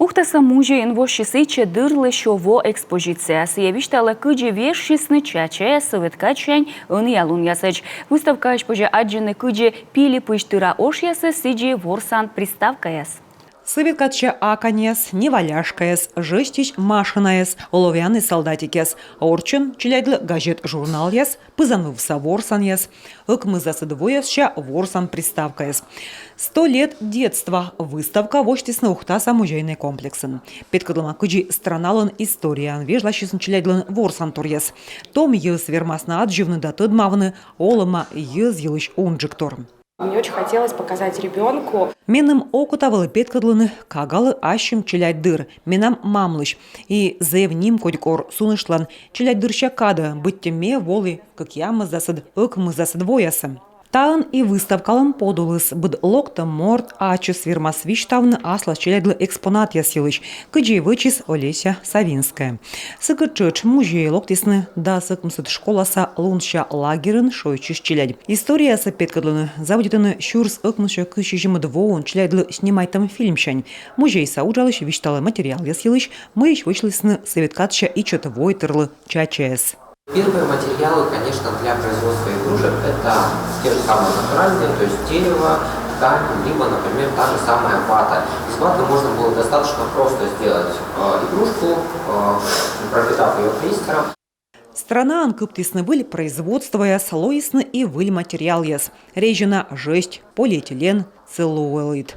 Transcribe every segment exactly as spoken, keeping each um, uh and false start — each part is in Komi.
Ухтаса музейын воссис ичӧт дырлы сё во экспозиция. Сійӧ висьталӧ, кыдзи вежсисны чачаяс сӧвет кадсянь ӧнія лунъясӧдз. Выставкаысь позьӧ аддзыны, кыдзи пилипызь тыра ошъясыс, сідзи ворсан приставкаяс. Сӧвет кадся аканьяс, неваляшкаяс, жӧстьысь машинаяс, оловянӧй солдатикъяс. Орччӧн челядьлы газет-журналъяс, пызан вывса ворсанъяс, ӧкмысдасӧд воясся ворсан приставкаяс. «Сто лет детства» выставка восьтісны Ухтаса музейнӧй комплексын. Петкӧдлӧма, кыдзи страналӧн историяын вежласисны челядьлӧн ворсанторъяс. Том йӧз вермасны аддзывны да тӧдмавны олӧма йӧз йылысь унджыктор. Мне очень хотелось показать ребенку. Меным окота вӧлі петкӧдлыны кагалы ассьым челядьдыр, менам мамлысь. И зэв нимкодь, кор суныштлан челядьдырся кадӧ, быттьӧ ме волі кӧкъямысдасӧд, ӧкмысдасӧд воясӧ. Таын и выставкалӧн подулыс. Быд локтӧм морт ачыс вермас висьтавны аслас челядьлы экспонатъяс йылысь, кыдзи вӧчис Олеся Савинская. Сыкӧд тшӧтш музейӧ локтісны дас ӧкмысӧд школаса лунся лагерын шойччысь челядь. Историясӧ петкӧдлыны заводитӧны сюрс ӧкмыссё кызь сизимӧд воын челядьлы снимайтӧм фильмсянь. Музейса уджалысь висьталӧ материалъяс йылысь, мыйысь вӧчлісны сӧвет кадся ичӧт войтырлы чачаяс. Первые материалы, конечно, для производства игрушек — это те же самые натуральные, то есть дерево, ткань, либо, например, та же самая вата. Из ваты можно было достаточно просто сделать э, игрушку, э, пропитав ее клейстером. Странаын кыптісны выль производствояс, лоисны и выль материалъяс. Резина, жӧсть, полиэтилен, целлулоид.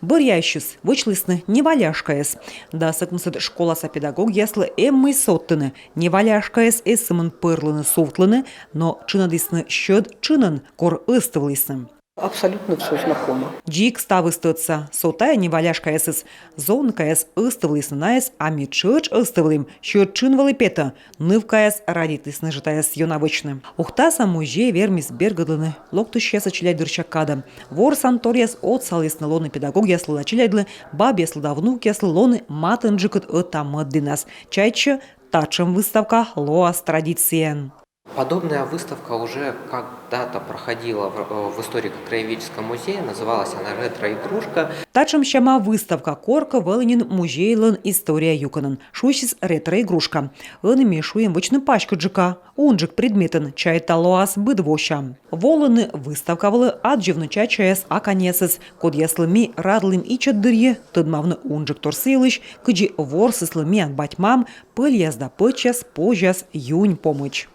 Бӧръяысьыс вӧчлісны неваляшкаяс. Дас ӧкмысӧд школаса педагогъяслы эм мый содтыны: неваляшкаяс эз сӧмын пӧрлыны-сувтлыны, но тшынӧдісны сьӧд тшынӧн, кор ӧзтывлісны. Абсолютно все знакомо. Дзик ставыс тӧдса. Со тайӧ неваляшкаясыс. Зонкаяс ӧзтывлісны найӧс, а ми тшӧтш ӧзтывлім. Сьӧд тшын вӧлі петӧ. Нывкаяс радейтісны жӧ тайӧс ёна вӧчны. Ухтаса музей вермис бергӧдлыны локтысьясӧс челядьдырся кадӧ. Ворсанторъяс отсалісны лоны педагогъяслы да челядьлы, бабъяслы да внукъяслы лоны матынджыкыд ӧта-мӧд дінас. Чайтсьӧ, татшӧм выставка лоас традицияӧн. Подобная выставка уже когда-то проходила в, э, в историко-краеведческом музее, называлась она «Ретро-игрушка». Татшӧм сяма выставка коркӧ вӧлі нин музейлӧн история юкӧнын. Шусис «Ретро-игрушка». Ӧні ми шуим вӧчны паськыдджыка, унджык предметӧн, чайта, лоас быдвося. Волыны выставка вылӧ, аддзывны чачаяс, аканьясӧс, кодъяслы ми радлім ичӧт дырйи, тӧдмавны унджыктор сы йылысь, кыдзи ворсісны миян бать-мам пӧльяс да пӧчьяс позяс юнь помӧдз.